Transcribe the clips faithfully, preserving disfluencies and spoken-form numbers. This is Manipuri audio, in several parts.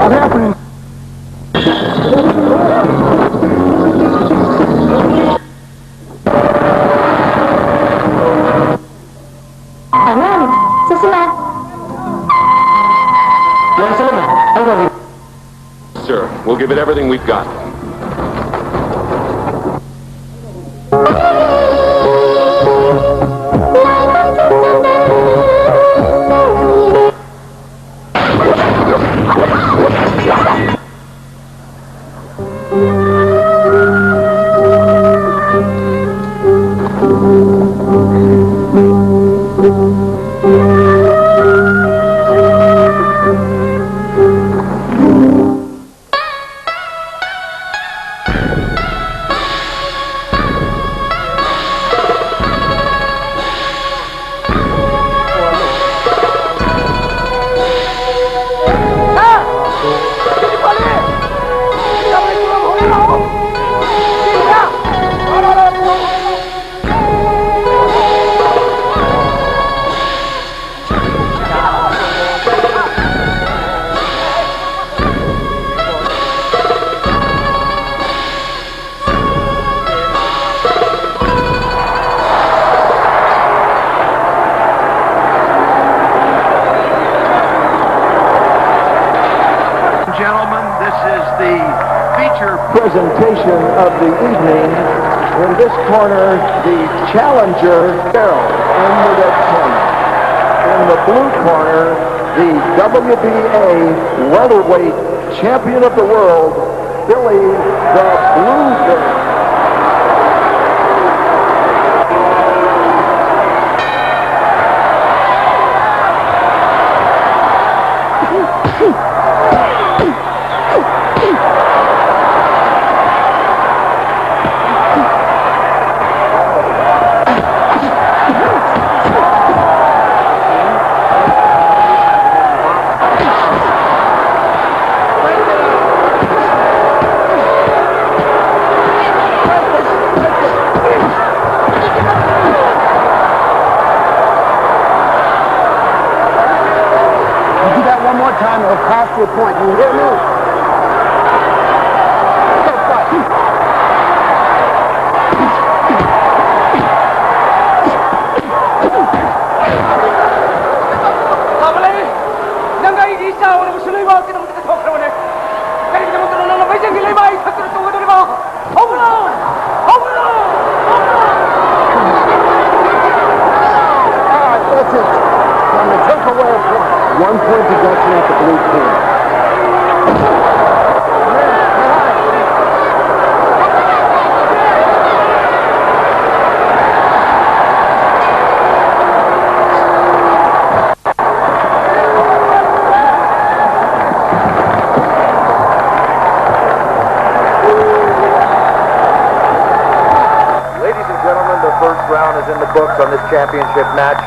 What happened? Aman, susunod. Sir, we'll give it everything we've got. Gentlemen, this is the feature presentation of the evening. In this corner, the challenger barrel in the red corner. In the blue corner, the W B A welterweight champion of the world, Billy the Bluebird. Point, you hear me? Step back. ꯅꯪ ꯑꯩꯒꯤ ꯏꯆꯥ ꯑꯣꯏꯔꯕꯁꯨ ꯂꯩꯕꯥꯛꯀꯤꯗꯃꯛꯇ ꯊꯣꯛꯈ꯭ꯔꯕꯅꯦ꯫ ꯀꯔꯤꯒꯤꯗꯃꯛꯇꯅꯣ ꯅꯪꯅ ꯃꯩꯖꯪꯒꯤ ꯂꯩꯃꯥꯏ ꯊꯛꯇꯨꯅ ꯇꯣꯡꯒꯗꯧꯔꯤꯕ? ꯍꯧꯒꯠꯂꯣ! ꯍꯧꯒꯠꯂꯣ! All right, that's it. Time to take away a point. One point deduction at the blue corner. Ladies and gentlemen, the first round is in the books on this championship match.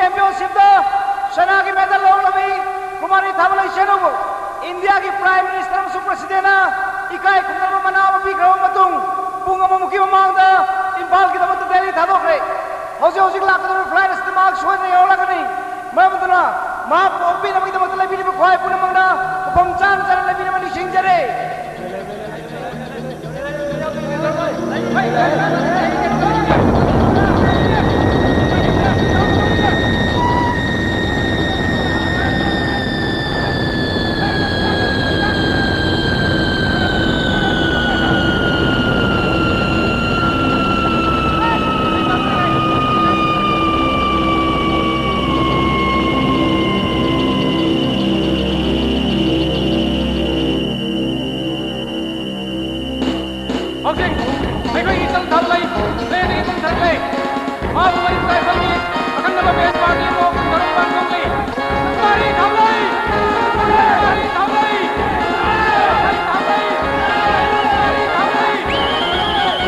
ꯆꯦꯝꯄꯤꯌꯟꯁꯤꯞꯇ ꯁꯅꯥꯒꯤ ꯃꯦꯗꯜ ꯂꯧꯔꯛꯂꯕꯤ ꯀꯨꯃꯥꯔꯤ ꯊꯥꯕꯂꯩ ꯁꯦꯅꯨꯕꯨ ꯏꯟꯗꯤꯌꯥꯒꯤ ꯄ꯭ꯔꯥꯏꯝ ꯃꯤꯅꯤꯁꯇꯔ ꯑꯃꯁꯨꯡ ꯄ꯭ꯔꯁꯤꯗꯦꯟꯅ ꯏꯀꯥꯏ ꯈꯨꯝꯅꯕ ꯃꯅꯥ ꯑꯃ ꯄꯤꯈ꯭ꯔꯕ ꯃꯇꯨꯡ, ꯄꯨꯡ ꯑꯃꯃꯨꯛꯀꯤ ꯃꯃꯥꯡꯗ ꯏꯝꯐꯥꯜꯒꯤꯗꯃꯛꯇ ꯗꯦꯜꯂꯤ ꯊꯥꯗꯣꯛꯈ꯭ꯔꯦ꯫ ꯍꯧꯖꯤꯛ ꯍꯧꯖꯤꯛ ꯂꯥꯛꯀꯗꯧꯔꯤꯕ ꯐ꯭ꯂꯥꯏꯠ ꯑꯁꯤꯗ ꯃꯍꯥꯛ ꯁꯣꯏꯗꯅ ꯌꯧꯔꯛꯂꯒꯅꯤ꯫ ꯃꯔꯝ ꯑꯗꯨꯅ ꯃꯍꯥꯛꯄꯨ ꯑꯣꯛꯄꯤꯅꯕꯒꯤꯗꯃꯛꯇ ꯂꯩꯕꯤꯔꯤꯕ ꯈ꯭ꯋꯥꯏ ꯄꯨꯝꯅꯃꯛꯅ ꯃꯐꯝ ꯆꯥꯅ ꯆꯥꯅ ꯂꯩꯕꯤꯅꯕ ꯅꯤꯡꯁꯤꯡꯖꯔꯤ꯫ ꯍꯧꯖꯤꯛ ꯑꯩꯈꯣꯏꯒꯤ ꯏꯆꯜ ꯊꯥꯕꯂꯩ ꯄ꯭ꯂꯦꯗꯒꯤ ꯀꯨꯝꯊꯔꯛꯂꯦ꯫ ꯃꯍꯥꯛꯄꯨ ꯃꯔꯤꯛ ꯇꯥꯏꯕꯒꯤ ꯑꯈꯟꯅꯕ ꯕꯦꯟꯆ ꯄꯥꯔꯇꯤ ꯑꯃ ꯀꯨꯝꯊꯔꯛꯄ ꯉꯝꯂꯤ꯫ ꯀꯨꯃꯥꯔꯤ ꯊꯥꯕꯂꯩ! ꯀꯨꯃꯥꯔꯤ ꯊꯥꯕꯂꯩ! ꯀꯨꯃꯥꯔꯤ ꯊꯥꯕꯂꯩ! ꯀꯨꯃꯥꯔꯤ ꯊꯥꯕꯂꯩ!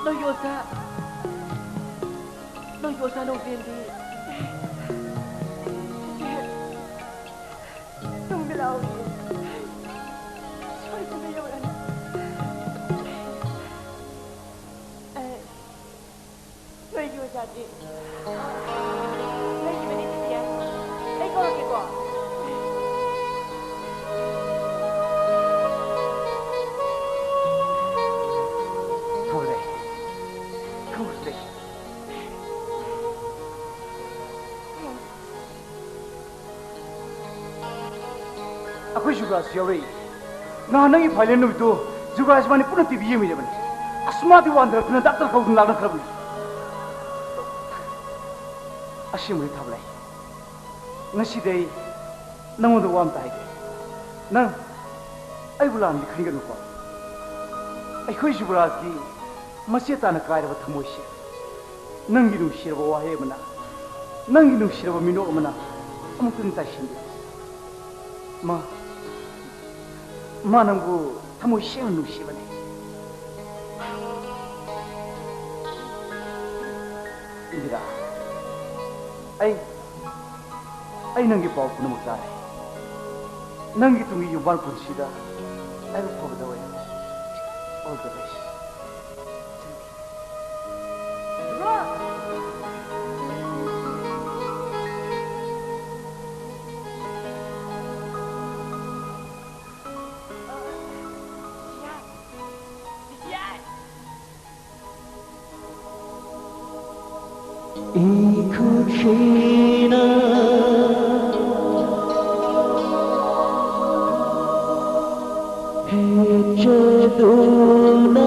ꯅꯣꯏꯒꯤ ꯑꯣꯖꯥ, ꯅꯣꯏꯒꯤ ꯑꯣꯖꯥ ꯅꯣꯡꯖꯦꯟꯗꯤ ꯆꯤꯆꯦ ꯇꯨꯡꯗ ꯂꯥꯎꯔꯤ꯫ ꯁꯣꯏꯗꯅ ꯌꯧꯔꯛꯑꯅꯤ꯫ ꯑꯦ, ꯅꯣꯏꯒꯤ ꯑꯣꯖꯥꯗꯤ ꯂꯩꯈꯤꯕꯅꯤ ꯆꯤꯆꯦ꯫ ꯑꯩ ꯀꯧꯔꯛꯀꯦꯀꯣ꯫ ꯊꯧꯔꯦ꯫ ꯊꯧꯔꯦ꯫ ꯑꯩꯈꯣꯏ ꯖꯨꯕ꯭ꯔꯥꯖ ꯌꯥꯎꯔꯛꯏ꯫ ꯅꯍꯥꯟ ꯅꯪꯒꯤ ꯐꯥꯏꯅꯦꯜ ꯅꯨꯃꯤꯠꯇꯨ ꯖꯨꯕ꯭ꯔꯥꯖ ꯏꯕꯥꯅꯤ ꯄꯨꯟꯅ ꯇꯤꯚꯤ ꯌꯦꯡꯃꯤꯟꯅꯕꯅꯤ꯫ ꯑꯁ, ꯃꯥꯗꯤ ꯋꯥꯟꯊꯔꯛꯇꯅ ꯗꯥꯛꯇꯔ ꯀꯧꯗꯨꯅ ꯂꯥꯛꯅꯈ꯭ꯔꯕꯅꯤ꯫ ꯑꯁꯦꯡꯕꯅꯤ ꯊꯥꯕꯂꯩ, ꯉꯁꯤꯗꯤ ꯑꯩ ꯅꯪꯉꯣꯟꯗ ꯋꯥ ꯑꯝꯇ ꯍꯥꯏꯒꯦ꯫ ꯅꯪ ꯑꯩꯕꯨ ꯂꯥꯟꯅꯗꯤ ꯈꯟꯒꯅꯨꯀꯣ꯫ ꯑꯩꯈꯣꯏ ꯖꯨꯕ꯭ꯔꯥꯖꯀꯤ ꯃꯆꯦꯠ ꯇꯥꯅ ꯀꯥꯏꯔꯕ ꯊꯃꯣꯏꯁꯦ ꯅꯪꯒꯤ ꯅꯨꯡꯁꯤꯔꯕ ꯋꯥꯍꯩ ꯑꯃꯅ, ꯅꯪꯒꯤ ꯅꯨꯡꯁꯤꯔꯕ ꯃꯤꯅꯣꯛ ꯑꯃꯅ ꯑꯃꯨꯛꯇꯪ ꯇꯥꯏꯁꯤꯟꯕꯤꯌꯨ꯫ ꯃꯥ, ꯃꯥ ꯅꯪꯕꯨ ꯊꯃꯣꯏ ꯁꯦꯡꯅ ꯅꯨꯡꯁꯤꯕꯅꯤ꯫ ꯏꯟꯗꯤꯔꯥ, ꯑꯩ, ꯑꯩ ꯅꯪꯒꯤ ꯄꯥꯎ ꯄꯨꯝꯅꯃꯛ ꯇꯥꯔꯦ꯫ ꯅꯪꯒꯤ ꯇꯨꯡꯒꯤ ꯌꯨꯝꯕꯥꯟ ꯄꯨꯟꯁꯤꯗ ꯂꯥꯏꯕꯛ ꯐꯕꯗ ꯑꯣꯏꯔꯣ꯫ All the best꯫ ꯏꯈꯨꯠꯁꯤꯅ ꯍꯦꯛꯆꯗꯨꯅ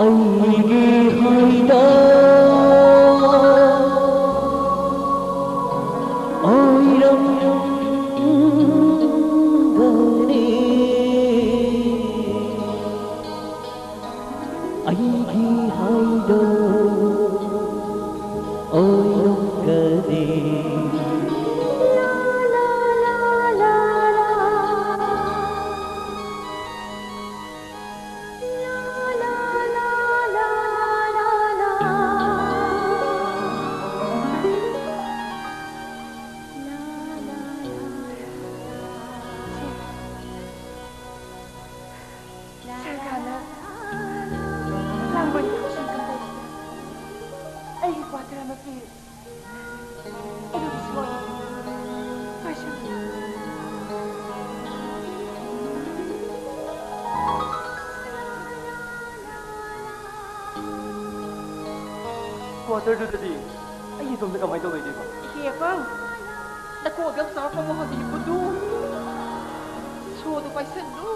ꯑꯩꯒꯤ ꯍꯥꯏꯗ ꯑꯣꯏꯔꯝꯒꯅꯤ꯫ ꯑꯩꯒꯤ ꯍꯥꯏꯗꯣ ꯑꯣꯏꯔꯝꯒꯅꯤ꯫ ꯀ꯭ꯋꯥꯇꯔꯗꯨꯗꯗꯤ ꯑꯩ ꯏꯇꯣꯝꯇ ꯀꯃꯥꯏꯅ ꯇꯧꯗꯣꯏꯅꯣ? ꯏꯍꯦ ꯑꯄꯥꯎ, ꯅꯀꯣꯛ ꯑꯗꯨꯛ ꯆꯥꯎꯔꯛꯄ ꯃꯍꯥꯗꯤꯄꯗꯨ ꯁꯣꯗꯨ ꯄꯥꯏꯁꯜꯂꯨ꯫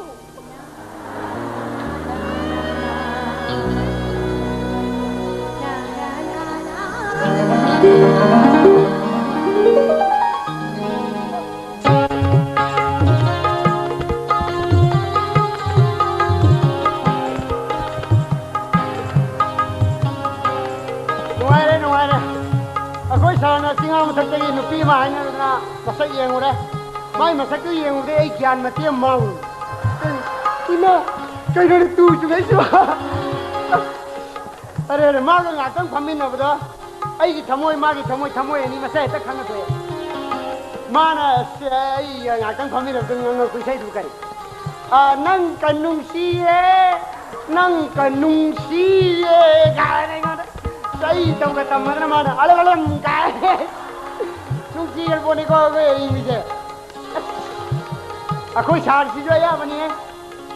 ꯅꯨꯡꯉꯥꯏꯔꯦ, ꯅꯨꯡꯉꯥꯏꯔꯦ꯫ ꯑꯩꯈꯣꯏ ꯁꯥꯔꯅ ꯆꯤꯡꯉꯥ ꯃꯊꯛꯇꯒꯤ ꯅꯨꯄꯤ ꯑꯃ ꯍꯥꯏꯅꯗꯅ ꯃꯁꯛ ꯌꯦꯡꯉꯨꯔꯦ꯫ ꯃꯥꯏ ꯃꯁꯛꯇꯨ ꯌꯦꯡꯉꯨꯕꯗꯩ ꯑꯩ ꯒ꯭ꯌꯥꯟ ꯃꯇꯦꯛ ꯑꯃ ꯃꯥꯡꯉꯨꯔꯦ꯫ ꯏꯃꯥ, ꯀꯩꯅꯣꯅꯦ ꯇꯨ ꯆꯨꯡꯉꯩꯁꯤꯕꯣ? ꯑꯔꯦ, ꯑꯔꯦ, ꯃꯥꯒ ꯉꯥꯛꯇꯪ ꯐꯝꯃꯤꯟꯅꯕꯗ ꯑꯩꯒꯤ ꯊꯃꯣꯏ, ꯃꯥꯒꯤ ꯊꯃꯣꯏ, ꯊꯃꯣꯏ ꯑꯅꯤ ꯃꯁꯛ ꯍꯦꯛꯇ ꯈꯪꯅ ꯊꯣꯛꯑꯦ꯫ ꯃꯥꯅ ꯑꯁ, ꯑꯩꯒ ꯉꯥꯛꯇꯪ ꯐꯝꯃꯤꯟꯅꯕꯗ ꯉꯪꯉꯛꯄ ꯏꯁꯩꯗꯨ ꯀꯔꯤ? ꯑ, "ꯅꯪ ꯀ ꯅꯨꯡꯁꯤꯌꯦ, ꯅꯪ ꯀ ꯅꯨꯡꯁꯤꯌꯦ" ꯀꯥꯏꯅ ꯑꯩꯉꯣꯟꯗ ꯆꯩ ꯇꯧꯒ ꯇꯝꯃꯗꯅ ꯃꯥꯅ "ꯑꯂꯝ ꯑꯂꯝ" ꯀꯥꯏ꯫ ꯅꯨꯡꯁꯤꯈ꯭ꯔ ꯄꯣꯠꯅꯤꯀꯣ ꯑꯩꯈꯣꯏ ꯑꯏꯕꯤꯁꯦ꯫ ꯑꯁ, ꯑꯩꯈꯣꯏ ꯁꯥꯔꯁꯤꯁꯨ ꯑꯌꯥꯕꯅꯤꯍꯦ꯫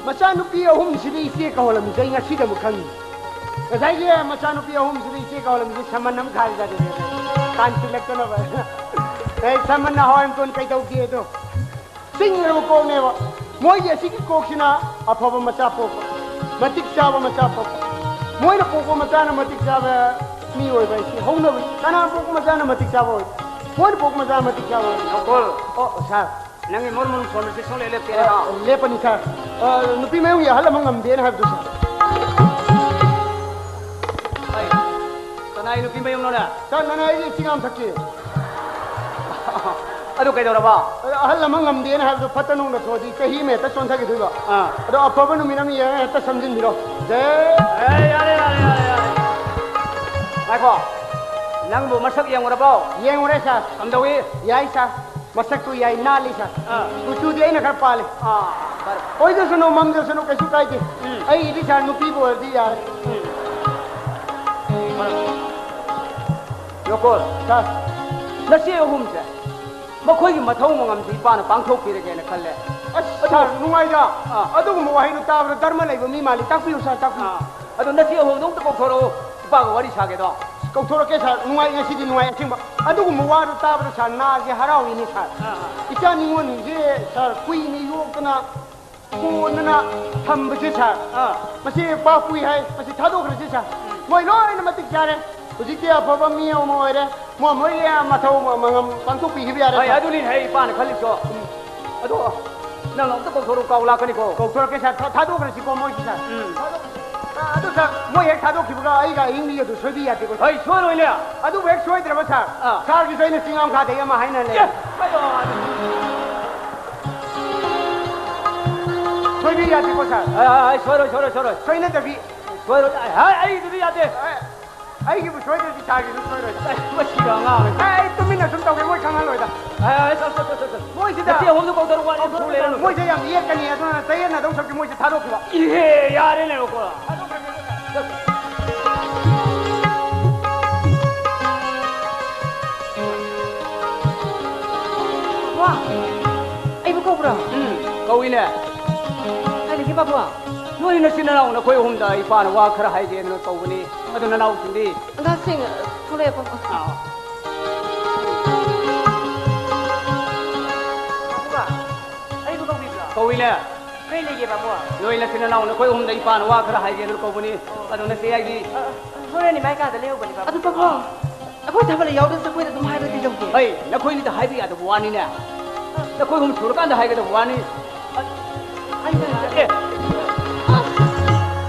ꯃꯆꯥꯅꯨꯄꯤ ꯑꯍꯨꯝꯁꯤꯗꯤ ꯏꯆꯦ ꯀꯧꯍꯜꯂꯝꯃꯤꯁꯦ ꯑꯩ ꯉꯁꯤꯗ ꯑꯃꯨꯛ ꯈꯪꯉꯤ꯫ ꯉꯁꯥꯏꯒꯤ ꯃꯆꯥꯅꯨꯄꯤ ꯑꯍꯨꯝꯁꯤꯗ ꯏꯆꯦ ꯀꯧꯍꯜꯂꯝꯃꯤꯁꯦ ꯁꯃꯟ ꯑꯃ ꯈꯥꯏꯖꯒꯦ꯫ ꯇꯥꯟꯁꯤꯜꯂꯛꯇꯅꯕ꯫ ꯑꯦ, ꯁꯃꯟꯅ ꯍꯋꯥꯏ ꯃꯇꯣꯟ ꯀꯩꯗꯧꯒꯦ ꯑꯗꯣ? ꯆꯤꯡ ꯂꯩꯕ ꯀꯣꯛꯅꯦꯕ꯫ ꯃꯣꯏꯒꯤ ꯑꯁꯤꯒꯤ ꯀꯣꯛꯁꯤꯅ ꯑꯐꯕ ꯃꯆꯥ ꯄꯣꯛꯄ, ꯃꯇꯤꯛ ꯆꯥꯕ ꯃꯆꯥ ꯄꯣꯛꯄ꯫ ꯃꯣꯏꯅ ꯄꯣꯛꯄ ꯃꯆꯥꯅ ꯃꯇꯤꯛ ꯆꯥꯕ ꯃꯤ ꯑꯣꯏꯕ ꯍꯥꯏꯁꯤ ꯍꯧꯅꯕꯅꯤ꯫ ꯀꯅꯥ ꯄꯣꯛꯄ ꯃꯆꯥꯅ ꯃꯇꯤꯛ ꯆꯥꯕ ꯑꯣꯏ? ꯃꯣꯏꯅ ꯄꯣꯛꯄ ꯃꯆꯥꯅ ꯃꯇꯤꯛ ꯆꯥꯕ ꯑꯣꯏ꯫ ꯅꯣꯡꯀꯣꯜ꯫ ꯑꯣ, ꯁꯥꯔ꯫ ꯅꯪꯒꯤ ꯃꯨꯔ ꯃꯨꯔ ꯁꯣꯟꯕꯁꯤ ꯁꯨꯡꯂꯦꯞ ꯂꯦꯞꯇꯦꯅꯦ꯫ ꯑ, ꯂꯦꯞꯄꯅꯤ, ꯁꯥꯔ꯫ ꯑ, ꯅꯨꯄꯤ ꯃꯌꯨꯝꯒꯤ ꯑꯍꯜ ꯑꯃ ꯉꯝꯗꯦꯅ ꯍꯥꯏꯕꯗꯨ, ꯁꯥꯔ꯫ ꯑꯩ, ꯀꯅꯥꯏ ꯅꯨꯄꯤ ꯃꯌꯨꯝꯅꯣꯅꯦ? ꯁꯥꯔ, ꯅꯅꯥꯏꯒꯤ ꯆꯤꯡꯉꯥꯝꯊꯛꯀꯤ꯫ ꯑꯗꯨ ꯀꯩꯗꯧꯔꯕ? ꯑꯗꯣ ꯑꯍꯜ ꯑꯃ ꯉꯝꯗꯦꯅ ꯍꯥꯏꯕꯗꯣ ꯐꯠꯇ ꯅꯨꯡꯗ ꯊꯣꯛꯑꯗꯤ ꯆꯍꯤ ꯑꯃ ꯍꯦꯛꯇ ꯆꯣꯟꯊꯈꯤꯗꯣꯏꯕ꯫ ꯑꯥ꯫ ꯑꯗꯣ ꯑꯐꯕ ꯅꯨꯃꯤꯠ ꯑꯃ ꯌꯦꯡꯉꯒ ꯍꯦꯛꯇ ꯁꯝꯖꯤꯟꯕꯤꯔꯣ꯫ ꯖꯦ꯫ ꯑꯦ, ꯌꯥꯔꯦ, ꯌꯥꯔꯦ, ꯌꯥꯔꯦ, ꯌꯥꯔꯦ꯫ ꯉꯥꯏꯈꯣ꯫ ꯅꯪꯕꯨ ꯃꯁꯛ ꯌꯦꯡꯉꯨꯔꯕꯣ? ꯌꯦꯡꯉꯨꯔꯦ, ꯁꯥꯔ꯫ ꯀꯝꯗꯧꯏ? ꯌꯥꯏ, ꯁꯥꯔ꯫ ꯃꯁꯛꯇꯨ ꯌꯥꯏ, ꯅꯥꯜꯂꯤ, ꯁꯥꯔ꯫ ꯑꯥ꯫ ꯀꯨꯆꯨꯗꯤ ꯑꯩꯅ ꯈꯔ ꯄꯥꯜꯂꯤ꯫ ꯑꯥ, ꯐꯔꯦ꯫ ꯑꯣꯏꯖꯁꯅꯨ, ꯃꯝꯖꯁꯅꯨ, ꯀꯩꯁꯨ ꯀꯥꯏꯗꯦ꯫ ꯎꯝ꯫ ꯑꯩꯒꯤꯗꯤ, ꯁꯥꯔ, ꯅꯨꯄꯤꯕꯨ ꯑꯣꯏꯔꯗꯤ ꯌꯥꯔꯦ꯫ ꯎꯝ꯫ ꯐꯔꯦ꯫ ꯅꯣꯀꯣꯜ꯫ ꯁꯥꯔ꯫ ꯅꯆꯦ ꯑꯍꯨꯝꯁꯦ ꯃꯈꯣꯏꯒꯤ ꯃꯊꯧ ꯃꯉꯝꯁꯤ ꯏꯄꯥꯅ ꯄꯥꯡꯊꯣꯛꯄꯤꯔꯒꯦꯅ ꯈꯜꯂꯦ꯫ ꯑꯁ, ꯑꯗꯨ ꯁꯥꯔ, ꯅꯨꯡꯉꯥꯏꯗ꯫ ꯑꯥ꯫ ꯑꯗꯨꯒꯨꯝꯕ ꯋꯥꯍꯩꯗꯣ ꯇꯥꯕꯗ ꯙꯔꯃ ꯂꯩꯕ ꯃꯤ ꯃꯥꯜꯂꯤ꯫ ꯇꯥꯛꯄꯤꯌꯨ, ꯁꯥꯔ, ꯇꯥꯛꯄꯤꯌꯨ꯫ ꯑꯥ꯫ ꯑꯗꯣ ꯅꯆꯦ ꯑꯍꯨꯝꯗꯣ ꯑꯝꯇ ꯀꯧꯊꯣꯔꯛꯎ, ꯏꯄꯥꯒ ꯋꯥꯔꯤ ꯁꯥꯒꯦꯗꯣ꯫ ꯀꯧꯊꯣꯔꯛꯀꯦ ꯁꯥꯔ, ꯅꯨꯡꯉꯥꯏ, ꯉꯁꯤꯗꯤ ꯅꯨꯡꯉꯥꯏ ꯑꯁꯦꯡꯕ꯫ ꯑꯗꯨꯒꯨꯝꯕ ꯋꯥꯗꯨ ꯇꯥꯕꯗ ꯁꯥꯔ, ꯅꯥꯒꯦ ꯍꯔꯥꯎꯏꯅꯤ ꯁꯥꯔ꯫ ꯑꯥ, ꯑꯥ꯫ ꯏꯆꯥ ꯅꯤꯉꯣꯜꯁꯤꯡꯁꯦ ꯁꯥꯔ, ꯀꯨꯏꯅ ꯌꯣꯛꯇꯅ ꯀꯣꯟꯅꯅ ꯊꯝꯕꯁꯦ ꯁꯥꯔ, ꯑꯥ꯫ ꯃꯁꯤ ꯄꯥꯞꯄꯨꯏ ꯍꯥꯏ, ꯃꯁꯤ ꯊꯥꯗꯣꯛꯈ꯭ꯔꯁꯤ ꯁꯥꯔ꯫ ꯎꯝ꯫ ꯃꯣꯏ ꯂꯣꯏꯅ ꯃꯇꯤꯛ ꯆꯥꯔꯦ꯫ ꯍꯧꯖꯤꯛꯇꯤ ꯑꯐꯕ ꯃꯤ ꯑꯃ ꯑꯣꯏꯔꯦ꯫ ꯃꯣꯏ ꯃꯣꯏꯒꯤ ꯃꯊꯧ ꯃꯉꯝ ꯄꯥꯡꯊꯣꯛꯄꯤꯈꯤꯕ ꯌꯥꯔꯦ ꯍꯣꯏ, ꯁꯥꯔ꯫ ꯑꯗꯨꯅꯤ ꯍꯦ ꯏꯄꯥꯅ ꯈꯜꯂꯤꯁꯣ꯫ ꯎꯝ꯫ ꯑꯗꯣ ꯅꯪ ꯑꯝꯇ ꯀꯧꯊꯣꯔꯛꯎ, ꯀꯥꯎ ꯂꯥꯛꯀꯅꯤꯀꯣ꯫ ꯀꯧꯊꯣꯔꯛꯀꯦ ꯁꯥꯔ, ꯊꯥ-, ꯊꯥꯗꯣꯛꯈ꯭ꯔꯁꯤꯀꯣ ꯃꯣꯏꯁꯤ ꯁꯥꯔ꯫ ꯎꯝ꯫ ꯊꯥꯗꯣꯛꯈ꯭ꯔꯁꯤ꯫ ꯑ, ꯑꯗꯨ ꯁꯥꯔ, ꯃꯣꯏ ꯍꯦꯛ ꯊꯥꯗꯣꯛꯈꯤꯕꯒ ꯑꯩꯒ ꯑꯍꯤꯡ ꯃꯤꯒꯗꯨ ꯁꯣꯏꯕꯤ ꯌꯥꯗꯦꯀꯣ ꯁꯥꯔ꯫ ꯍꯣꯏ, ꯁꯣꯏꯔꯣꯏꯅꯦ꯫ ꯑꯗꯨꯕꯨ ꯍꯦꯛ ꯁꯣꯏꯗ꯭ꯔꯕ ꯁꯥꯔ, ꯑꯥ꯫ ꯁꯥꯔꯒꯤꯁꯨ ꯑꯩꯅ ꯆꯤꯡꯉꯥꯝꯈꯥꯗꯒꯤ ꯑꯃ ꯍꯥꯏꯅ ꯂꯩ꯫ ꯑꯦ, ꯍꯥꯏꯌꯣ, ꯍꯥꯏꯌꯣ꯫ ꯁꯣꯏꯕꯤ ꯌꯥꯗꯦꯀꯣ ꯁꯥꯔ꯫ ꯑꯥ, ꯑꯥ, ꯁꯣꯏꯔꯣꯏ, ꯁꯣꯏꯔꯣꯏ, ꯁꯣꯏꯔꯣꯏ꯫ ꯁꯣꯏꯅꯗꯕꯤ꯫ ꯁꯣꯏꯔꯣꯏ, ꯑꯥ, ꯍꯥꯏ, ꯑꯩꯒꯤꯗꯨꯗꯤ ꯌꯥꯗꯦ꯫ ꯑꯦ, ꯑꯩꯒꯤꯕꯨ ꯁꯣꯏꯗ꯭ꯔꯗꯤ ꯁꯥꯔꯒꯤꯁꯨ ꯁꯣꯏꯔꯣꯏ꯫ ꯑꯦ, ꯃꯁꯤꯒ ꯑꯉꯥꯡ ꯑꯁꯤ꯫ ꯑꯦ, ꯑꯩ ꯇꯨꯃꯤꯟꯅ ꯁꯨꯝ ꯇꯧꯒꯦ, ꯃꯣꯏ ꯈꯪꯍꯜꯂꯣꯏꯗ꯫ ꯑꯦ, ꯑꯦ, ꯆꯠ, ꯆꯠ, ꯆꯠ, ꯆꯠ, ꯆꯠ꯫ ꯃꯣꯏꯁꯤꯗ ꯅꯆꯦ ꯑꯍꯨꯝꯗꯨ ꯀꯧꯊꯔꯛꯎ, ꯋꯥꯔꯤ ꯁꯨ ꯂꯩꯔꯅꯨ꯫ ꯃꯣꯏꯁꯦ ꯌꯥꯝ ꯌꯦꯠꯀꯅꯤ, ꯑꯗꯨꯅ ꯆꯌꯦꯠꯅꯗꯧ ꯁꯔꯨꯛꯇꯤ ꯃꯣꯏꯁꯦ ꯊꯥꯗꯣꯛꯈꯤꯕ꯫ ꯏꯍꯦ, ꯌꯥꯔꯦꯅꯦ, ꯀꯣ꯫ ꯋꯥ, ꯑꯩꯕꯨ ꯀꯧꯕ꯭ꯔꯣ? ꯎꯝ, ꯀꯧꯏꯅꯦ꯫ ꯀꯥꯏ ꯂꯩꯒꯦ, ꯄꯥꯕꯨꯡ? ꯅꯣꯏ ꯅꯆꯤꯟ ꯅꯅꯥꯎ ꯅꯈꯣꯏ ꯑꯍꯨꯝꯗ ꯏꯄꯥꯅ ꯋꯥ ꯈꯔ ꯍꯥꯏꯒꯦꯅ ꯀꯧꯕꯅꯤ꯫ ꯑꯗꯨ ꯅꯅꯥꯎꯁꯤꯡꯗꯤ? ꯑꯉꯥꯡꯁꯤꯡ, ꯊꯣꯛꯂꯛꯑꯦ, ꯄꯥꯕꯨꯡ꯫ ꯑꯥ꯫ ꯄꯥꯕꯨꯡ, ꯑꯩꯕꯨ ꯀꯧꯕꯤꯕ꯭ꯔꯣ? ꯀꯧꯏꯅꯦ꯫ ꯀꯩ ꯂꯩꯒꯦ, ꯄꯥꯕꯨꯡ? ꯅꯣꯏ ꯅꯆꯤꯟ ꯅꯅꯥꯎ ꯅꯈꯣꯏ ꯑꯍꯨꯝꯗ ꯏꯄꯥꯅ ꯋꯥ ꯈꯔ ꯍꯥꯏꯒꯦꯅ ꯀꯧꯕꯅꯤ꯫ ꯑꯣ꯫ ꯑꯗꯨ ꯅꯆꯦ ꯑꯩꯗꯤ? ꯑ, ꯑ, ꯍꯣꯔꯦꯟ ꯏꯃꯥꯏ ꯀꯥꯗ ꯂꯩꯍꯧꯕꯅꯦ, ꯄꯥꯕꯨꯡ꯫ ꯑꯗꯨ ꯄꯥꯕꯨꯡ, ꯑꯩꯈꯣꯏ ꯊꯕꯛ ꯌꯥꯎꯗ꯭ꯔꯁꯨ ꯑꯩꯈꯣꯏꯗ ꯑꯗꯨꯝ ꯍꯥꯏꯕꯗꯤ ꯂꯧꯒꯦ꯫ ꯍꯩ, ꯅꯈꯣꯏꯅꯤꯗ ꯍꯥꯏꯕ ꯌꯥꯗꯕ ꯋꯥꯅꯤꯅꯦ꯫ ꯅꯈꯣꯏ ꯑꯍꯨꯝ ꯁꯨꯔꯀꯥꯟꯗ ꯍꯥꯏꯒꯗꯕ ꯋꯥꯅꯤ꯫ ꯑꯩꯅ ꯍꯥꯏꯖꯦ꯫ ꯑꯦ꯫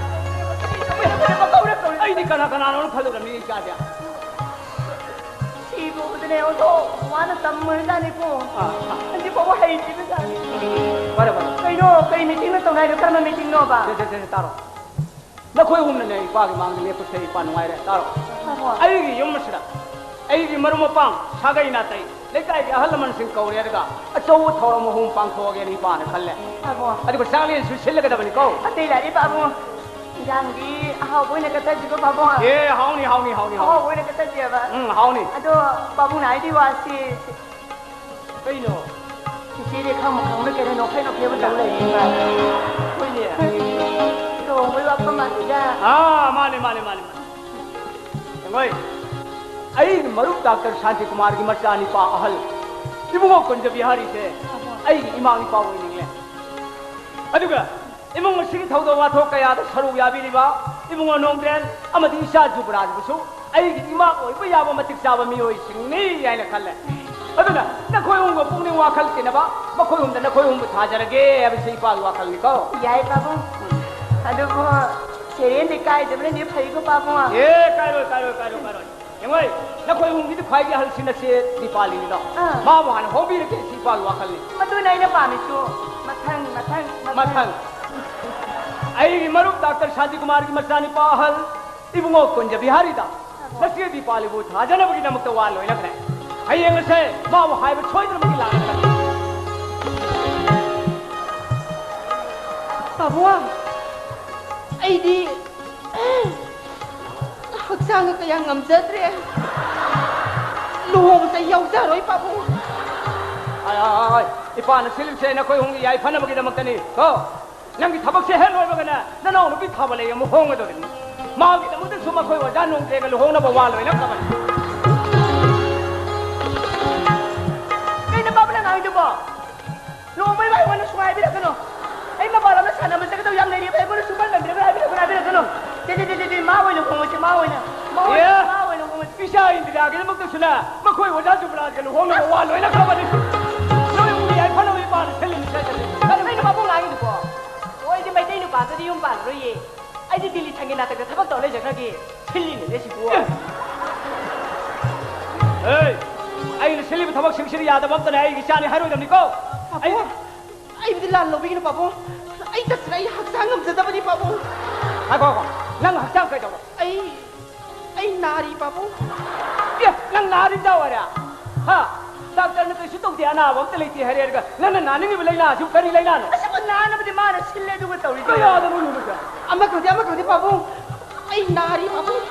ꯑꯩꯗꯤ ꯀꯅꯥ ꯀꯅꯥꯅꯣꯅ ꯈꯜꯂꯨꯔꯝꯃꯤ ꯏꯆꯥꯁꯦ꯫ ꯁꯤꯕꯨ ꯎꯕꯗꯅꯦ ꯑꯣꯟꯊꯣꯛ ꯋꯥꯅ ꯇꯝꯃꯨꯔꯖꯥꯠꯅꯤꯀꯣ꯫ ꯑꯥ, ꯑꯥ꯫ ꯍꯧꯖꯤꯛ ꯐꯥꯎꯕ ꯍꯩꯇ꯭ꯔꯤꯕꯖꯥꯠꯅꯤ꯫ ꯐꯔꯦ, ꯐꯔꯦ꯫ ꯀꯩꯅꯣ? ꯀꯩ ꯃꯤꯇꯤꯡꯅꯣ ꯇꯧꯅꯤ ꯍꯥꯏꯗꯣ? ꯀꯔꯝꯕ ꯃꯤꯇꯤꯡꯅꯣꯕ? ꯁꯦ, ꯁꯦ, ꯁꯦ, ꯁꯦ, ꯇꯥꯔꯣ꯫ ꯅꯈꯣꯏ ꯑꯍꯨꯝꯅꯅꯦ ꯏꯄꯥꯒꯤ ꯃꯥꯡꯗ ꯂꯦꯞꯄꯁꯦ, ꯏꯄꯥ ꯅꯨꯡꯉꯥꯏꯔꯦ꯫ ꯇꯥꯔꯣ꯫ ꯇꯥꯃꯣ꯫ ꯑꯩꯒꯤ ꯌꯨꯝ ꯑꯁꯤꯗ ꯑꯩꯒꯤ ꯃꯔꯨꯞ ꯃꯄꯥꯡ, ꯁꯥꯒꯩ ꯅꯥꯇꯩ, ꯂꯩꯀꯥꯏꯒꯤ ꯑꯍꯜ ꯂꯃꯟꯁꯤꯡ ꯀꯧꯔꯦ, ꯑꯗꯨꯒ ꯑꯆꯧꯕ ꯊꯧꯔꯝ ꯑꯃ ꯄꯥꯡꯊꯣꯛꯑꯒꯦꯅ ꯏꯄꯥꯅ ꯈꯜꯂꯦ꯫ ꯇꯥꯃꯣ꯫ ꯑꯗꯨꯒ ꯆꯥꯛꯂꯦꯟꯁꯨ ꯁꯤꯜꯂꯒꯗꯕꯅꯤꯀꯣ꯫ ꯑꯇꯩ ꯂꯥꯏꯔꯤ, ꯄꯥꯕꯨꯡ꯫ ꯏꯟꯖꯥꯡꯗꯤ ꯑꯍꯥꯎꯕ ꯑꯣꯏꯅ ꯀꯠꯊꯁꯤꯀꯣ, ꯄꯥꯕꯨꯡ꯫ ꯑꯦ, ꯍꯥꯎꯅꯤ, ꯍꯥꯎꯅꯤ, ꯍꯥꯎꯅꯤ, ꯍꯥꯎꯅꯤ꯫ ꯑꯍꯥꯎꯕ ꯑꯣꯏꯅ ꯀꯠꯊꯁꯦꯕ꯫ ꯎꯝ, ꯍꯥꯎꯅꯤ꯫ ꯑꯗꯣ ꯄꯥꯕꯨꯡꯅ ꯍꯥꯏꯗꯤ ꯋꯥꯁꯤ꯫ ꯀꯩꯅꯣ? ꯏꯆꯦꯗꯤ ꯈꯪꯕ ꯈꯪꯕ ꯀꯩꯅꯣ ꯅꯣꯛꯐꯦ ꯅꯣꯛꯐꯦꯕ ꯇꯧ ꯂꯩꯔꯦ꯫ ꯍꯣꯏꯅꯦ꯫ ꯂꯨꯍꯣꯡꯕꯩ ꯋꯥꯐꯝ ꯑꯁꯤꯗ꯫ ꯑꯥ, ꯃꯥꯅꯦ, ꯃꯥꯅꯦ, ꯃꯥꯅꯦ, ꯃꯥꯅꯦ꯫ ꯍꯣꯏ, ꯑꯩꯒꯤ ꯃꯔꯨꯞ ꯗꯥꯛꯇꯔ ꯁꯥꯟꯇꯤꯀꯨꯃꯥꯔꯒꯤ ꯃꯆꯥꯅꯤꯄꯥ ꯑꯍꯜ ꯏꯕꯨꯡꯉꯣ ꯀꯨꯟꯖ ꯕꯤꯍꯥꯔꯤꯁꯦ ꯑꯩꯒꯤ ꯏꯃꯥ ꯏꯄꯥ ꯑꯣꯏꯅꯤꯡꯂꯦ꯫ ꯑꯗꯨꯒ ꯏꯃꯨꯡ ꯑꯁꯤꯒꯤ ꯊꯧꯗꯣꯛ ꯋꯥꯊꯣꯛ ꯀꯌꯥꯗ ꯁꯔꯨꯛ ꯌꯥꯕꯤꯔꯤꯕ ꯏꯕꯨꯡꯉꯣ ꯅꯣꯡꯗ꯭ꯔꯦꯟ ꯑꯃꯗꯤ ꯏꯆꯥ ꯖꯨꯕꯔꯥꯖꯕꯨꯁꯨ ꯑꯩꯒꯤ ꯏꯃꯥ ꯑꯣꯏꯕ ꯌꯥꯕ ꯃꯇꯤꯛ ꯆꯥꯕ ꯃꯤꯑꯣꯏꯁꯤꯡꯅꯤ ꯍꯥꯏꯅ ꯈꯜꯂꯦ꯫ ꯑꯗꯨꯅ ꯅꯈꯣꯏ ꯑꯍꯨꯝꯒ ꯄꯨꯛꯅꯤꯡ ꯋꯥꯈꯜ ꯇꯤꯟꯅꯕ, ꯃꯈꯣꯏ ꯑꯍꯨꯝꯗ ꯅꯈꯣꯏ ꯑꯍꯨꯝꯕꯨ ꯊꯥꯖꯔꯒꯦ ꯍꯥꯏꯕꯁꯤ ꯏꯄꯥꯒꯤ ꯋꯥꯈꯜꯅꯤꯀꯣ꯫ ꯌꯥꯏ ꯄꯥꯕꯨꯡ꯫ ꯑꯗꯨꯕꯨ ꯁꯦꯔꯦꯟꯗꯤ ꯀꯥꯏꯗꯕꯅꯗꯤ ꯐꯩꯀꯣ ꯄꯥꯕꯨꯡ꯫ ꯑꯦ, ꯀꯥꯏꯔꯣꯏ, ꯀꯥꯏꯔꯣꯏ, ꯀꯥꯏꯔꯣꯏ, ꯀꯥꯏꯔꯣꯏ꯫ ꯌꯦꯡꯉꯣꯏ, ꯅꯈꯣꯏ ꯑꯍꯨꯝꯒꯤꯗꯤ ꯈ꯭ꯋꯥꯏꯒꯤ ꯑꯍꯜꯁꯤ ꯅꯆꯦ ꯗꯤꯄꯥꯂꯤꯅꯤꯗꯣ꯫ ꯑꯥ꯫ ꯃꯥꯕꯨ ꯍꯥꯟꯅ ꯍꯣꯡꯕꯤꯔꯒꯦ ꯁꯤ ꯏꯄꯥꯒꯤ ꯋꯥꯈꯜꯅꯤ꯫ ꯃꯗꯨꯅ ꯑꯩꯅ ꯄꯥꯝꯃꯤꯁꯨ꯫ ꯃꯊꯪ, ꯃꯊꯪ, ꯃꯊꯪ꯫ ꯃꯊꯪ꯫ ꯑꯩꯒꯤ ꯃꯔꯨꯞ ꯗꯥꯛꯇꯔ ꯁꯥꯟꯇꯤꯀꯨꯃꯥꯔꯒꯤ ꯃꯆꯥꯅꯤꯄꯥ ꯑꯍꯜ ꯏꯕꯨꯡꯉꯣ ꯀꯨꯟꯖ ꯕꯤꯍꯥꯔꯤꯗ ꯅꯆꯦ ꯗꯤꯄꯥꯂꯤꯕꯨ ꯊꯥꯖꯅꯕꯒꯤꯗꯃꯛꯇ ꯋꯥ ꯂꯣꯏꯅꯈ꯭ꯔꯦ꯫ ꯍꯌꯦꯡ ꯑꯁꯦ ꯃꯥꯕꯨ ꯍꯥꯏꯕ ꯁꯣꯏꯗꯅꯃꯛꯀꯤ ꯂꯥꯛꯀꯅꯤ꯫ ꯄꯥꯕꯨꯡ, ꯑꯩꯗꯤ ꯍꯛꯆꯥꯡꯒ ꯀꯌꯥ ꯉꯝꯖꯗ꯭ꯔꯦ꯫ ꯂꯨꯍꯣꯡꯕꯁꯦ ꯌꯥꯎꯖꯔꯣꯏ ꯄꯥꯕꯨꯡ꯫ ꯑꯥꯏ, ꯑꯥꯏ, ꯑꯥꯏ, ꯑꯥꯏ꯫ ꯏꯄꯥꯅ ꯁꯤꯜꯂꯤꯕꯁꯦ ꯅꯈꯣꯏ ꯑꯍꯨꯝꯒꯤ ꯌꯥꯏꯐꯅꯕꯒꯤꯗꯃꯛꯇꯅꯤ ꯀꯣ꯫ ꯅꯪꯒꯤ ꯊꯕꯛꯁꯦ ꯍꯦꯛ ꯂꯣꯏꯕꯒꯅꯦ ꯅꯅꯥꯎ ꯅꯨꯄꯤ ꯊꯥꯕ ꯂꯩ ꯑꯃꯨꯛ ꯍꯣꯡꯒꯗꯧꯔꯤꯕꯅꯤ꯫ ꯃꯥꯒꯤꯗꯃꯛꯇꯁꯨ ꯃꯈꯣꯏ ꯑꯣꯖꯥ ꯅꯣꯡꯗ꯭ꯔꯦꯒ ꯂꯨꯍꯣꯡꯅꯕ ꯋꯥ ꯂꯣꯏꯅꯈ꯭ꯔꯕꯅꯤ꯫ ꯀꯩꯅꯣ ꯄꯥꯕꯨꯡꯅ ꯉꯥꯡꯉꯤꯗꯨꯕꯣ? ꯂꯨꯍꯣꯡꯕꯩ ꯋꯥ ꯑꯩꯉꯣꯟꯗ ꯁꯨꯡꯍꯥꯏ ꯍꯥꯏꯕꯤꯔꯛꯀꯅꯨ꯫ ꯑꯩ ꯃꯄꯥꯟ ꯂꯝꯗ ꯁꯥꯟꯅꯕ ꯆꯠꯀꯗꯧ ꯌꯥꯝ ꯂꯩꯔꯤꯕ ꯑꯩꯉꯣꯟꯗ ꯁꯨꯡꯄꯟ ꯄꯟꯕꯤꯔꯛꯀꯅꯨ, ꯍꯥꯏꯕꯤꯔꯛꯀꯅꯨ, ꯍꯥꯏꯕꯤꯔꯛꯀꯅꯨ꯫ ꯇꯦ, ꯇꯦ, ꯇꯦ, ꯇꯦ, ꯇꯦ, ꯃꯥ ꯑꯣꯏꯅ ꯍꯣꯡꯉꯁꯤ, ꯃꯥ ꯑꯣꯏꯅ꯫ ꯃꯥ ꯑꯣꯏꯅ, ꯑꯦ! ꯃꯥ ꯑꯣꯏꯅ ꯍꯣꯡꯉꯁꯤ꯫ ꯏꯆꯥ ꯏꯟꯗꯤꯔꯥꯒꯤꯗꯃꯛꯇꯁꯨꯅꯦ ꯃꯈꯣꯏ ꯑꯣꯖꯥ ꯖꯨꯕꯔꯥꯖꯒ ꯂꯨꯍꯣꯡꯅꯕ ꯋꯥ ꯂꯣꯏꯅꯈ꯭ꯔꯕꯅꯤ꯫ ꯅꯣꯏ ꯑꯍꯨꯝꯒꯤ ꯌꯥꯏꯐꯅꯕ ꯏꯄꯥꯅ ꯁꯤꯜꯂꯤꯅꯤ, ꯁꯦ, ꯁꯦ, ꯁꯦ꯫ ꯀꯩꯅꯣ ꯃꯕꯨꯡ ꯉꯥꯡꯉꯤꯗꯨꯕꯣ? ꯑꯩꯗꯤ ꯃꯩꯇꯩ ꯅꯨꯄꯥꯗꯗꯤ ꯌꯨꯝ ꯄꯥꯜꯂꯔꯣꯏꯌꯦ꯫ ꯑꯩꯗꯤ ꯗꯤꯜꯂꯤ ꯊꯪꯒꯤ ꯅꯥꯇꯛꯇ ꯊꯕꯛ ꯇꯧꯔ ꯂꯩꯖꯈ꯭ꯔꯒꯦ꯫ ꯁꯤꯜꯂꯤꯅꯤꯅꯦ ꯁꯤꯕꯨ꯫ ꯑꯦ! ꯑꯩꯅ ꯁꯤꯜꯂꯤꯕ ꯊꯕꯛꯁꯤꯡꯁꯤꯗꯤ ꯌꯥꯗꯕ ꯑꯝꯇꯅꯦ, ꯑꯩꯒꯤ ꯏꯆꯥꯅꯤ ꯍꯥꯏꯔꯣꯏꯗꯕꯅꯤꯀꯣ꯫ ꯑꯩ ꯄꯥꯕꯨꯡ, ꯑꯩꯕꯨꯗꯤ ꯂꯥꯟ ꯂꯧꯕꯤꯒꯅꯨ ꯄꯥꯕꯨꯡ꯫ ꯑꯩ ꯇꯁꯦꯡꯅ ꯑꯩ ꯍꯛꯆꯥꯡ ꯉꯝꯖꯗꯕꯅꯤ ꯄꯥꯕꯨꯡ꯫ ꯉꯥꯏꯈꯣ, ꯉꯥꯏꯈꯣ꯫ ꯅꯪ ꯍꯛꯆꯥꯡ ꯀꯩꯗꯧꯕ? ꯑꯩ, ꯑꯩ ꯅꯥꯔꯤ ꯄꯥꯕꯨꯡ꯫ ꯑꯦ, ꯅꯪ ꯅꯥꯔꯤꯕ ꯑꯣꯏꯔꯦ? ꯍꯥ? ꯗꯥꯛꯇꯔꯅ ꯀꯩꯁꯨ ꯇꯧꯗꯦ, ꯑꯅꯥꯕ ꯑꯝꯇ ꯂꯩꯇꯦ ꯍꯥꯏꯔꯦ, ꯍꯥꯏꯔꯒ ꯅꯪꯅ ꯅꯥꯅꯤꯡꯉꯤꯕ ꯂꯥꯏꯅꯥꯁꯤꯕꯨ ꯀꯔꯤ ꯂꯥꯏꯅꯥꯅꯣ? ꯑꯁꯤꯕꯨ ꯅꯥꯅꯕꯗꯤ ꯃꯥꯅ ꯁꯤꯜꯂꯦ, ꯑꯗꯨꯒ ꯇꯧꯔꯤꯁꯦ꯫ ꯀꯌꯥꯗꯅꯣ ꯌꯦꯡꯉꯨꯁꯦ꯫ ꯑꯃ ꯈꯪꯗꯦ, ꯑꯃ ꯈꯪꯗꯦ ꯄꯥꯕꯨꯡ꯫ ꯑꯩ ꯅꯥꯔꯤ ꯄꯥꯕꯨꯡ꯫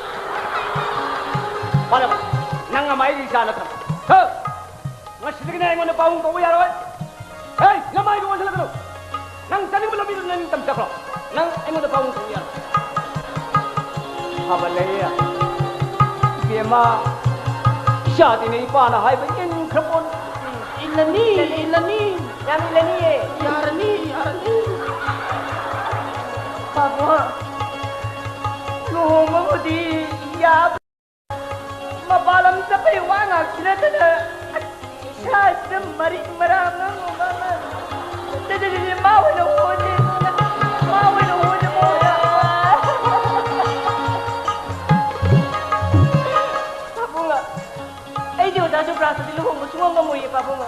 ꯐꯔꯦ, ꯐꯔꯦ꯫ ꯅꯪ ꯑꯃ ꯑꯩꯒꯤ ꯏꯆꯥ ꯅꯠꯇ꯭ꯔꯕ? ꯍꯥ? ꯉꯁꯤꯗꯒꯤꯅꯦ ꯑꯩꯉꯣꯟꯗ ꯄꯥꯕꯨꯡ ꯀꯧꯕ ꯌꯥꯔꯣꯏ꯫ ꯍꯦ, ꯅꯃꯥꯏꯗꯨ ꯑꯣꯟꯁꯤꯜꯂꯛꯀꯅꯨ꯫ ꯅꯪ ꯆꯠꯅꯤꯡꯕ ꯂꯝꯕꯤꯗꯨ ꯅꯪ ꯅꯤꯡꯇꯝ ꯆꯠꯈ꯭ꯔꯣ꯫ ꯅꯪ ꯑꯩꯉꯣꯟꯗ ꯄꯥꯕꯨꯡ ꯀꯧꯕ ꯌꯥꯔꯣꯏ꯫ ꯐꯕ ꯂꯩꯌꯦ꯫ ꯏꯕꯦꯝꯃ, ꯏꯆꯥꯗꯤꯅꯦ ꯏꯄꯥꯅ ꯍꯥꯏꯕ ꯏꯟꯈ꯭ꯔ ꯄꯣꯠꯅꯤ꯫ ꯏꯜꯂꯅꯤ, ꯏꯜꯂꯅꯤ꯫ ꯌꯥꯝ ꯏꯜꯂꯅꯤꯌꯦ꯫ ꯌꯥꯔꯅꯤ, ꯌꯥꯔꯅꯤ꯫ ꯄꯥꯕꯨꯡ, ꯂꯨꯍꯣꯡꯕꯕꯨꯗꯤ ꯌꯥꯕ꯫ ꯃꯄꯥꯟ ꯂꯝ ꯆꯠꯄꯩ ꯋꯥ ꯉꯥꯛꯇ ꯅꯠꯇꯅ, ꯏꯁꯥꯁꯤꯗ ꯃꯔꯤꯛ ꯃꯔꯥꯡ ꯑꯃ, ꯑꯃ, ꯑꯃ꯫ ꯇꯦ, ꯇꯦ, ꯇꯦ, ꯇꯦ, ꯃꯥ ꯑꯣꯏꯅ ꯍꯣꯜꯂꯦ, ꯃꯥ ꯑꯣꯏꯅ ꯍꯣꯜꯂꯦ, ꯃꯥ ꯑꯣꯏꯅ꯫ ꯄꯥꯕꯨꯡ, ꯑꯩꯗꯤ ꯑꯣꯖꯥ ꯖꯨꯕ꯭ꯔꯥꯖꯇꯨꯗꯤ ꯂꯨꯍꯣꯡꯕ ꯁꯨꯡꯉꯝ ꯉꯝꯃꯣꯏꯌꯦ, ꯄꯥꯕꯨꯡ꯫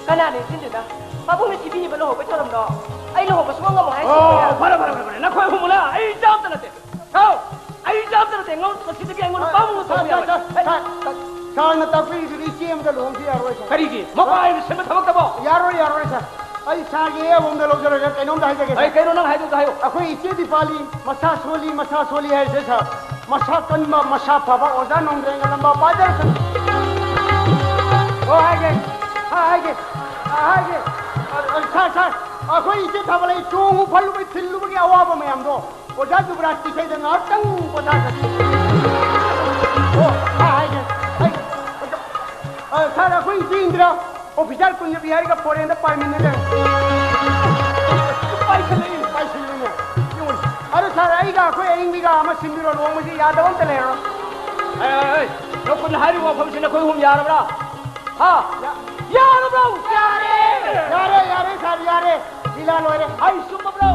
ꯀꯅꯥꯅ ꯏꯟꯁꯤꯟꯗꯣꯏꯅꯣ? ꯄꯥꯕꯨꯡꯅ ꯁꯤꯕꯤꯔꯤꯕ ꯂꯨꯍꯣꯡꯕꯩ ꯊꯧꯔꯝꯗꯣ ꯑꯩ ꯂꯨꯍꯣꯡꯕ ꯁꯨꯡꯉꯝ ꯉꯝꯃꯣꯏ ꯍꯥꯏꯁꯤꯅꯤ꯫ ꯑꯣ, ꯐꯔꯦ, ꯐꯔꯦ, ꯐꯔꯦ, ꯐꯔꯦ꯫ ꯅꯈꯣꯏ ꯑꯍꯨꯝ ꯃꯨꯂꯥ, ꯑꯩ ꯏꯆꯥ ꯑꯝꯇ ꯅꯠꯇꯦ꯫ ꯊꯥꯎ! ꯑꯩ ꯏꯆꯥ ꯑꯝꯇ ꯅꯠꯇꯦ꯫ ꯉꯧ-, ꯃꯁꯤꯗꯒꯤ ꯑꯩꯉꯣꯟꯗ ꯄꯥꯕꯨꯡ ꯁꯥꯔ, ꯀꯧꯕ ꯁꯥꯔ, ꯌꯥꯔꯣꯏ꯫ ꯁꯥꯔ, ꯁꯥꯔ, ꯁꯥꯔ, ꯁꯥꯔꯅ ꯇꯥꯛꯄꯤꯔꯤꯗꯨꯗꯤ ꯏꯆꯦ ꯑꯃꯗ ꯂꯨꯍꯣꯡꯁꯤ ꯌꯥꯔꯣꯏ, ꯁꯥꯔ꯫ ꯀꯔꯤꯒꯤ? ꯃꯄꯥ ꯍꯥꯏꯅ ꯁꯦꯝꯕ ꯊꯕꯛꯇꯕꯣ? ꯌꯥꯔꯣꯏ, ꯌꯥꯔꯣꯏ, ꯁꯥꯔ꯫ ꯑꯩ ꯁꯥꯔꯒꯤ ꯑꯌꯥꯕ ꯑꯝꯗ ꯂꯧꯖꯔꯒꯦ꯫ ꯀꯩꯅꯣꯝꯇ ꯍꯥꯏꯖꯒꯦ, ꯑꯩ ꯁꯥꯔ꯫ ꯀꯩꯅꯣ ꯅꯪ ꯍꯥꯏꯗꯣꯏꯗꯣ ꯍꯥꯏꯌꯣ꯫ ꯑꯩꯈꯣꯏ ꯏꯆꯦ ꯗꯤꯄꯥꯂꯤ ꯃꯁꯥ ꯁꯣꯜꯂꯤ, ꯃꯁꯥ ꯁꯣꯜꯂꯤ ꯍꯥꯏꯁꯦ, ꯁꯥꯔ꯫ ꯃꯁꯥ ꯀꯟꯕ, ꯃꯁꯥ ꯐꯕ ꯑꯣꯖꯥ ꯅꯣꯡꯗ꯭ꯔꯦꯟꯒ ꯂꯝꯕꯥ ꯄꯥꯖꯔꯁꯅꯨ꯫ ꯑꯣ, ꯍꯥꯏꯒꯦ, ꯍꯥ, ꯍꯥꯏꯒꯦ, ꯍꯥ, ꯍꯥꯏꯒꯦ꯫ ꯑ, ꯑ, ꯁꯥꯔ, ꯁꯥꯔ, ꯑꯩꯈꯣꯏ ꯏꯆꯦ ꯊꯥꯕꯂꯩ ꯆꯣꯡꯉꯨ ꯐꯜꯂꯨꯕꯩ ꯊꯤꯜꯂꯨꯕꯒꯤ ꯑꯋꯥꯕ ꯃꯌꯥꯝꯗꯣ ꯑꯣꯖꯥ ꯖꯨꯕꯔꯥꯖꯀꯤ ꯏꯁꯩꯗ ꯉꯥꯏꯍꯥꯛꯇꯪ ꯄꯣꯊꯥꯖꯒꯦ꯫ ꯑꯣ, ꯍꯥ, ꯍꯥꯏꯒꯦ, ꯍꯥꯏꯒꯦ꯫ ꯑ, ꯁꯥꯔ, ꯑꯩꯈꯣꯏ ꯏꯆꯦ ꯏꯟꯗꯤꯔꯥ ꯑꯣꯐꯤꯁꯥꯔ ꯀꯨꯟꯖꯕꯤ ꯍꯥꯏꯔꯒ ꯐꯣꯔꯦꯟꯗ ꯄꯥꯏꯃꯤꯟꯅꯔꯦ꯫ ꯄꯥꯏꯁꯤꯜꯂꯛꯏ꯫ ꯄꯥꯏꯁꯤꯜꯂꯤꯅꯦ꯫ ꯌꯦꯡꯉꯨꯅꯦ꯫ ꯑꯗꯣ ꯁꯥꯔ, ꯑꯩꯒ ꯑꯩꯈꯣꯏ ꯑꯏꯪꯕꯤꯒ ꯑꯃ ꯁꯤꯟꯕꯤꯔꯣ, ꯂꯨꯍꯣꯡꯕꯁꯤ ꯌꯥꯗꯕ ꯑꯝꯇ ꯂꯩꯔꯔꯣꯏ꯫ ꯑꯦ, ꯑꯦ, ꯑꯦ, ꯅꯈꯣꯏꯅ ꯍꯥꯏꯔꯤꯕ ꯋꯥꯐꯝꯁꯤ ꯅꯈꯣꯏ ꯑꯍꯨꯝ ꯌꯥꯔꯕ꯭ꯔꯥ? ꯍꯥ? ꯌꯥ-, ꯌꯥꯔꯕ꯭ꯔꯣ? ꯌꯥꯔꯦ! ꯌꯥꯔꯦ, ꯌꯥꯔꯦ, ꯁꯥꯔ, ꯌꯥꯔꯦ꯫ ꯂꯤꯂꯥ ꯂꯣꯏꯔꯦ꯫ ꯍꯥꯏ, ꯆꯨꯝꯃꯕ꯭ꯔꯣ?